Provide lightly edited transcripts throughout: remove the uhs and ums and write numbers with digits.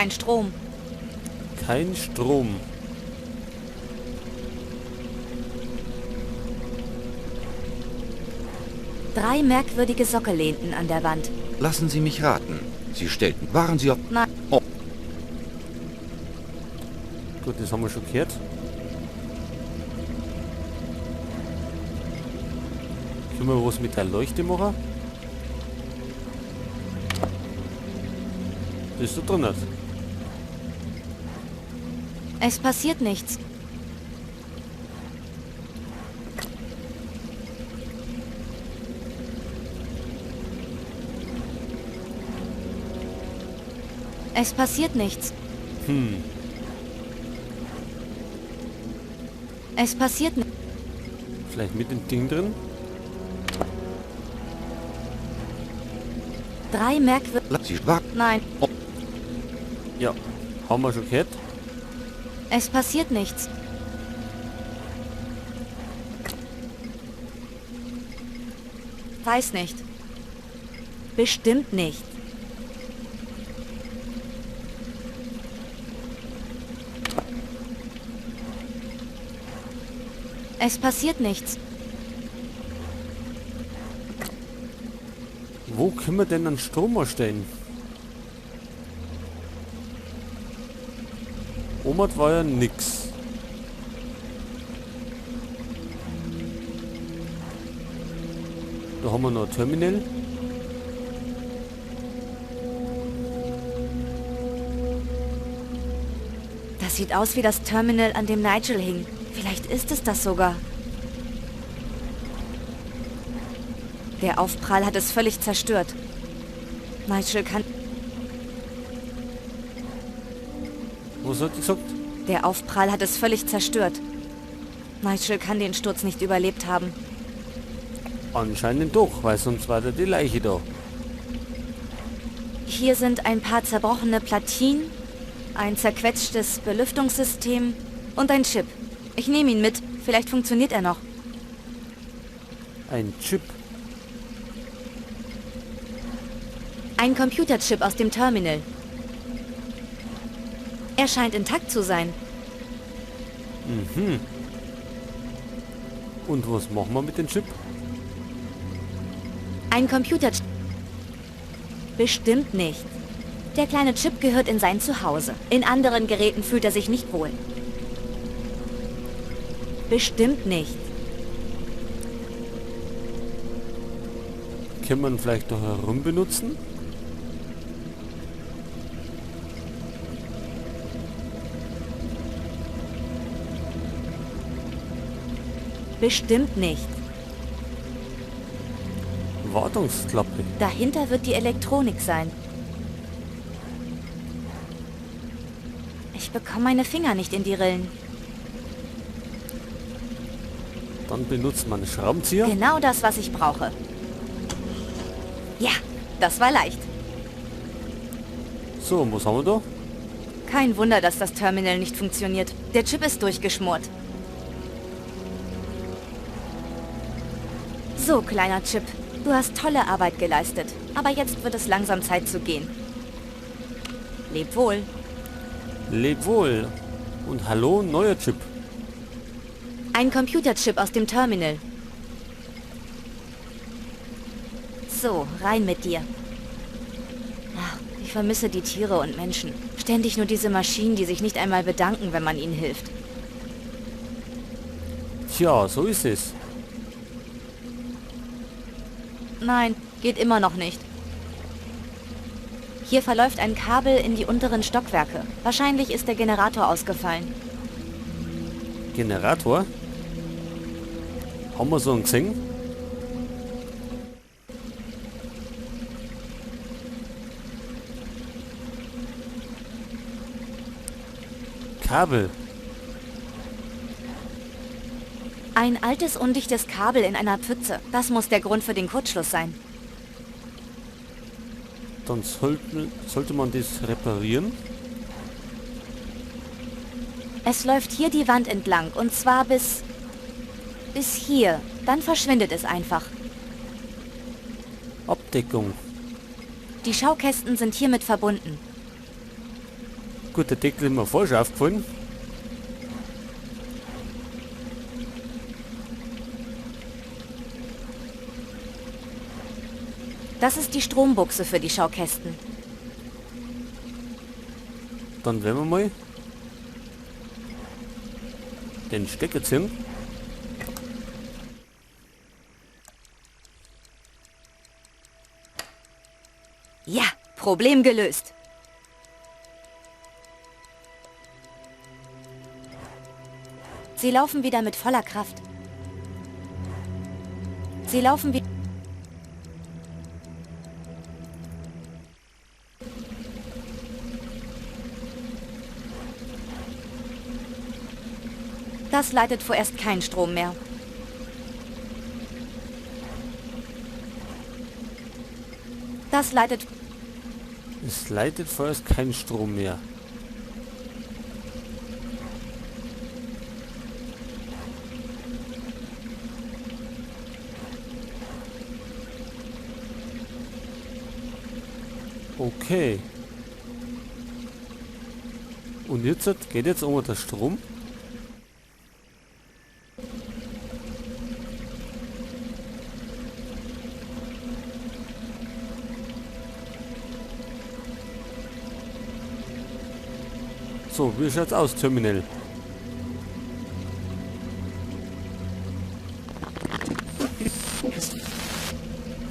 Kein Strom. Kein Strom. Drei merkwürdige Sockel lehnten an der Wand. Lassen Sie mich raten. Sie stellten... Waren Sie auf... Nein. Oh. Gut, das haben wir schon gehört. Können wir was mit der Leuchte machen? Das ist da drin nicht. Es passiert nichts. Es passiert nichts. Hm. Es passiert nichts. Vielleicht mit dem Ding drin? Drei merkwürdige... Nein. Ja, haben wir schon gehört. Es passiert nichts. Weiß nicht. Bestimmt nicht. Es passiert nichts. Wo können wir denn einen Strom erstellen? Omad war ja nix. Da haben wir noch ein Terminal. Das sieht aus wie das Terminal, an dem Nigel hing. Vielleicht ist es das sogar. Der Aufprall hat es völlig zerstört. Nigel kann... Was hat die gesagt? Der Aufprall hat es völlig zerstört. Nigel kann den Sturz nicht überlebt haben. Anscheinend doch, weil sonst war da die Leiche da. Hier sind ein paar zerbrochene Platinen, ein zerquetschtes Belüftungssystem und ein Chip. Ich nehme ihn mit. Vielleicht funktioniert er noch. Ein Chip? Ein Computerchip aus dem Terminal. Er scheint intakt zu sein. Mhm. Und was machen wir mit dem Chip? Ein Computerchip. Bestimmt nicht. Der kleine Chip gehört in sein Zuhause. In anderen Geräten fühlt er sich nicht wohl. Bestimmt nicht. Kann man vielleicht noch herum benutzen? Bestimmt nicht. Wartungsklappe. Dahinter wird die Elektronik sein. Ich bekomme meine Finger nicht in die Rillen. Dann benutzt man einen Schraubenzieher. Genau das, was ich brauche. Ja, das war leicht. So, und was haben wir da? Kein Wunder, dass das Terminal nicht funktioniert. Der Chip ist durchgeschmort. So, kleiner Chip. Du hast tolle Arbeit geleistet. Aber jetzt wird es langsam Zeit zu gehen. Leb wohl. Leb wohl. Und hallo, neuer Chip. Ein Computerchip aus dem Terminal. So, rein mit dir. Ach, ich vermisse die Tiere und Menschen. Ständig nur diese Maschinen, die sich nicht einmal bedanken, wenn man ihnen hilft. Tja, so ist es. Nein, geht immer noch nicht. Hier verläuft ein Kabel in die unteren Stockwerke. Wahrscheinlich ist der Generator ausgefallen. Generator? Haben wir so einen gesehen? Kabel. Ein altes, undichtes Kabel in einer Pfütze. Das muss der Grund für den Kurzschluss sein. Dann sollte man das reparieren. Es läuft hier die Wand entlang und zwar bis hier. Dann verschwindet es einfach. Abdeckung. Die Schaukästen sind hiermit verbunden. Gut, der Deckel ist mir falsch aufgefallen. Das ist die Strombuchse für die Schaukästen. Dann werden wir mal den Stecker ziehen. Ja, Problem gelöst. Sie laufen wieder mit voller Kraft. Sie laufen wieder... Das leitet vorerst keinen Strom mehr. Das leitet... Es leitet vorerst keinen Strom mehr. Okay. Und jetzt geht jetzt um der Strom? So, wie schaut's aus, Terminal?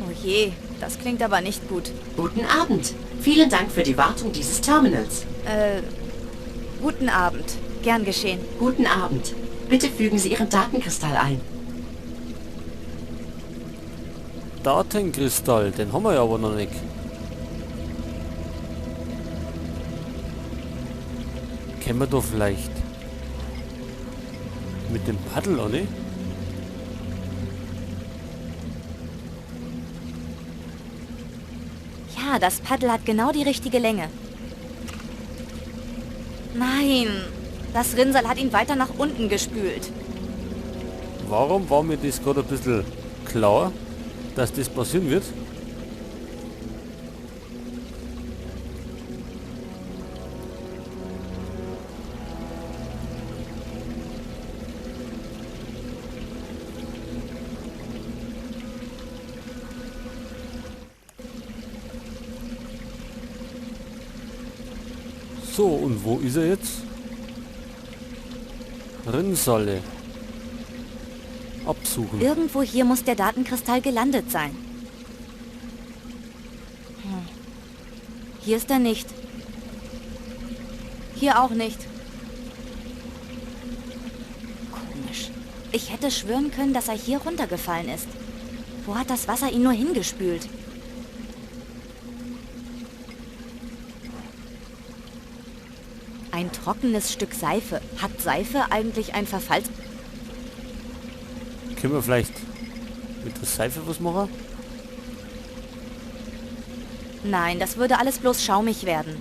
Oh je, das klingt aber nicht gut. Guten Abend. Vielen Dank für die Wartung dieses Terminals. Guten Abend. Gern geschehen. Guten Abend. Bitte fügen Sie Ihren Datenkristall ein. Datenkristall, den haben wir ja aber noch nicht. Kennen wir doch vielleicht mit dem Paddel, oder? Ja, das Paddel hat genau die richtige Länge. Nein, das Rinnsal hat ihn weiter nach unten gespült. Warum war mir das gerade ein bisschen klar, dass das passieren wird? So, und wo ist er jetzt? Rinnsale. Absuchen. Irgendwo hier muss der Datenkristall gelandet sein. Hier ist er nicht. Hier auch nicht. Komisch. Ich hätte schwören können, dass er hier runtergefallen ist. Wo hat das Wasser ihn nur hingespült? Ein trockenes Stück Seife. Hat Seife eigentlich ein Verfalls... Können wir vielleicht mit der Seife was machen? Nein, das würde alles bloß schaumig werden.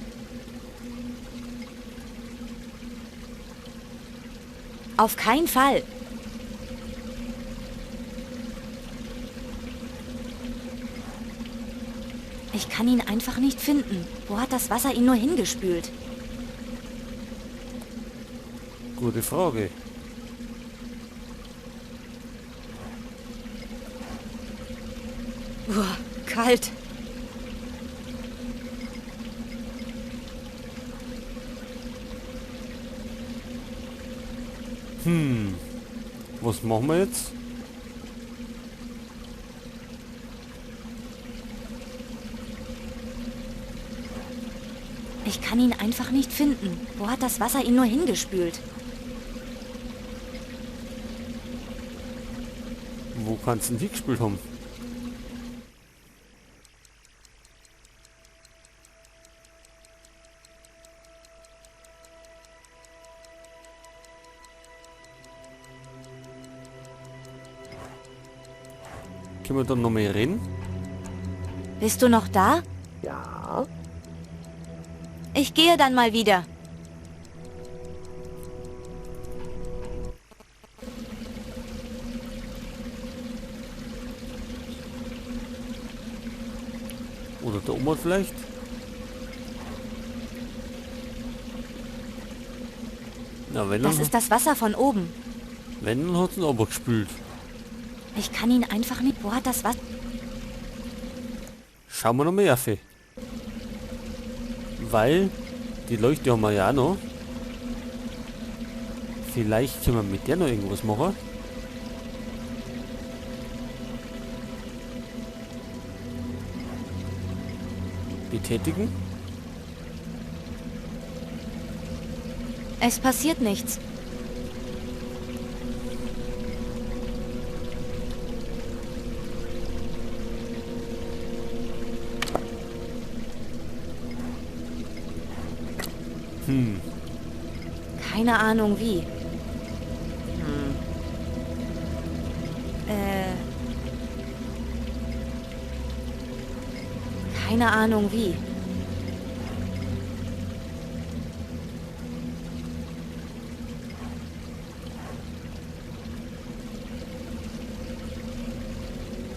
Auf keinen Fall! Ich kann ihn einfach nicht finden. Wo hat das Wasser ihn nur hingespült? Gute Frage. Uah, kalt. Was machen wir jetzt? Ich kann ihn einfach nicht finden. Wo hat das Wasser ihn nur hingespült? Wo kannst du denn hingespült haben? Können wir dann nochmal reden? Bist du noch da? Ja. Ich gehe dann mal wieder. Oder der Oma vielleicht? Na, wenn Das dann, ist das Wasser von oben. Wenn, dann hat's ihn aber gespült. Ich kann ihn einfach nicht... Wo hat das Wasser... Schauen wir noch mal auf. Weil die Leuchte haben wir ja auch noch. Vielleicht können wir mit der noch irgendwas machen. Betätigen. Es passiert nichts. Keine Ahnung wie. Keine Ahnung wie.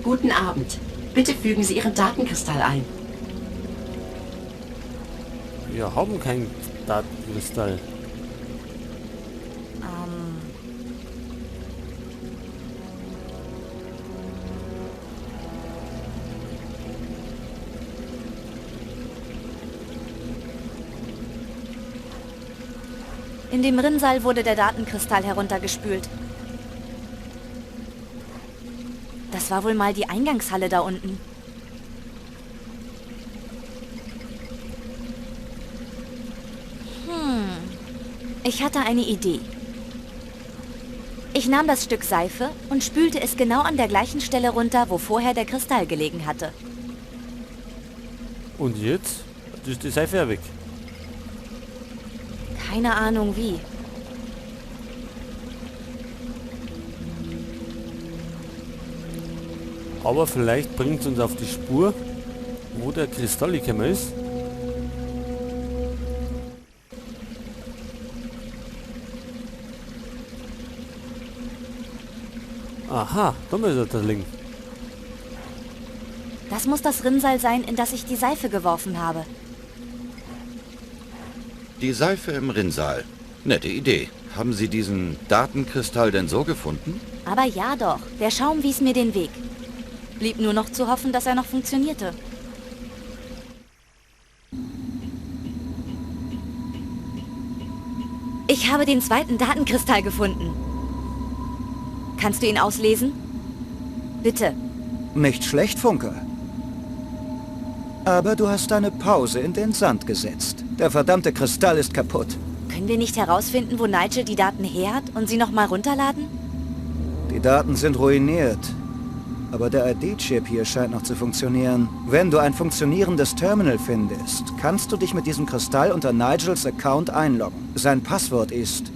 Guten Abend. Bitte fügen Sie Ihren Datenkristall ein. Wir haben keinen Datenkristall. In dem Rinnsal wurde der Datenkristall heruntergespült. Das war wohl mal die Eingangshalle da unten. Ich hatte eine Idee. Ich nahm das Stück Seife und spülte es genau an der gleichen Stelle runter, wo vorher der Kristall gelegen hatte. Und jetzt? Jetzt ist die Seife ja weg. Keine Ahnung wie. Aber vielleicht bringt's uns auf die Spur, wo der Kristall gekommen ist. Aha, da ist er, der Link. Das muss das Rinnsal sein, in das ich die Seife geworfen habe. Die Seife im Rinnsal. Nette Idee. Haben Sie diesen Datenkristall denn so gefunden? Aber ja doch, der Schaum wies mir den Weg. Blieb nur noch zu hoffen, dass er noch funktionierte. Ich habe den zweiten Datenkristall gefunden. Kannst du ihn auslesen? Bitte. Nicht schlecht, Funke. Aber du hast deine Pause in den Sand gesetzt. Der verdammte Kristall ist kaputt. Können wir nicht herausfinden, wo Nigel die Daten her hat und sie nochmal runterladen? Die Daten sind ruiniert. Aber der ID-Chip hier scheint noch zu funktionieren. Wenn du ein funktionierendes Terminal findest, kannst du dich mit diesem Kristall unter Nigels Account einloggen. Sein Passwort ist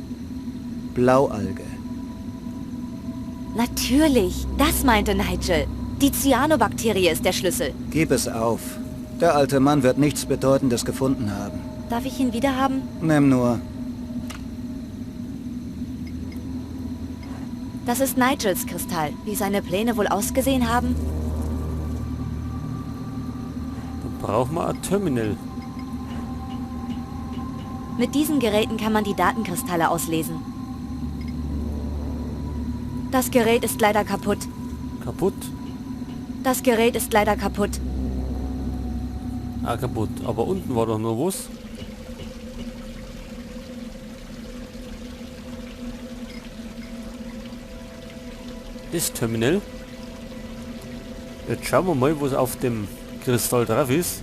Blaualge. Natürlich, das meinte Nigel. Die Cyanobakterie ist der Schlüssel. Gib es auf. Der alte Mann wird nichts Bedeutendes gefunden haben. Darf ich ihn wiederhaben? Nimm nur. Das ist Nigels Kristall. Wie seine Pläne wohl ausgesehen haben? Dann brauchen wir ein Terminal. Mit diesen Geräten kann man die Datenkristalle auslesen. Das Gerät ist leider kaputt. Kaputt? Das Gerät ist leider kaputt. Ah, kaputt. Aber unten war doch noch was. Das Terminal. Jetzt schauen wir mal, was auf dem Kristall drauf ist.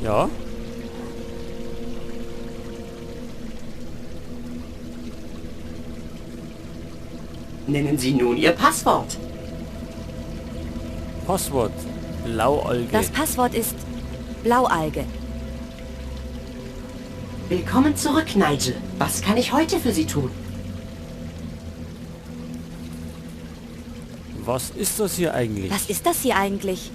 Ja. Nennen Sie nun Ihr Passwort. Passwort. Blaualge. Das Passwort ist Blaualge. Willkommen zurück, Nigel. Was kann ich heute für Sie tun? Was ist das hier eigentlich? Was ist das hier eigentlich?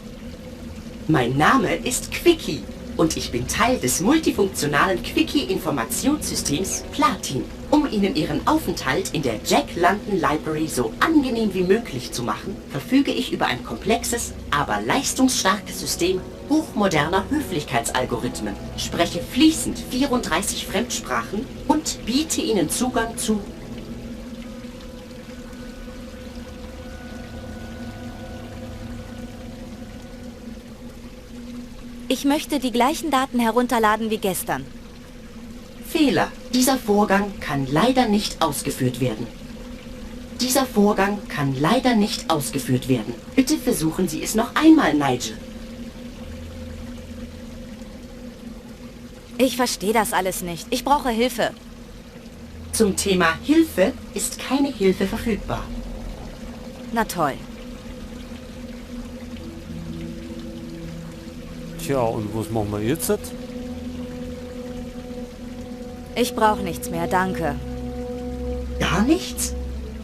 Mein Name ist Quickie. und ich bin Teil des multifunktionalen Quickie-Informationssystems Platin. Um Ihnen Ihren Aufenthalt in der Jack London Library so angenehm wie möglich zu machen, verfüge ich über ein komplexes, aber leistungsstarkes System hochmoderner Höflichkeitsalgorithmen, spreche fließend 34 Fremdsprachen und biete Ihnen Zugang zu... Ich möchte die gleichen Daten herunterladen wie gestern. Fehler. Dieser Vorgang kann leider nicht ausgeführt werden. Dieser Vorgang kann leider nicht ausgeführt werden. Bitte versuchen Sie es noch einmal, Nigel. Ich verstehe das alles nicht. Ich brauche Hilfe. Zum Thema Hilfe ist keine Hilfe verfügbar. Na toll. Tja, und was machen wir jetzt? Ich brauche nichts mehr, danke. Gar nichts?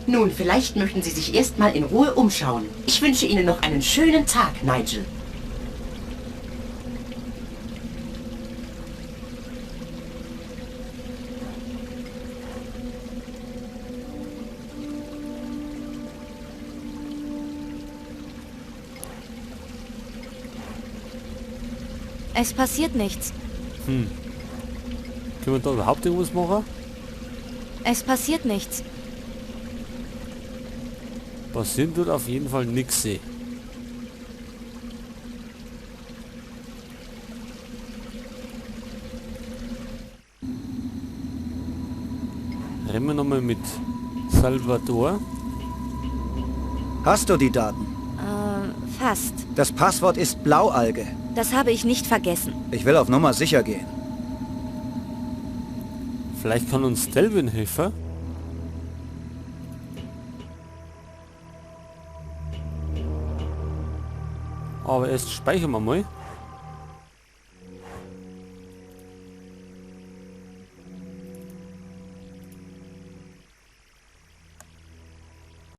Nun, vielleicht möchten Sie sich erstmal in Ruhe umschauen. Ich wünsche Ihnen noch einen schönen Tag, Nigel. Es passiert nichts. Können wir da überhaupt irgendwas machen? Es passiert nichts. Passieren tut auf jeden Fall nix. Rennen wir nochmal mit Salvador. Hast du die Daten? Fast. Das Passwort ist Blaualge. Das habe ich nicht vergessen. Ich will auf Nummer sicher gehen. Vielleicht kann uns Delvin helfen. Aber erst speichern wir mal.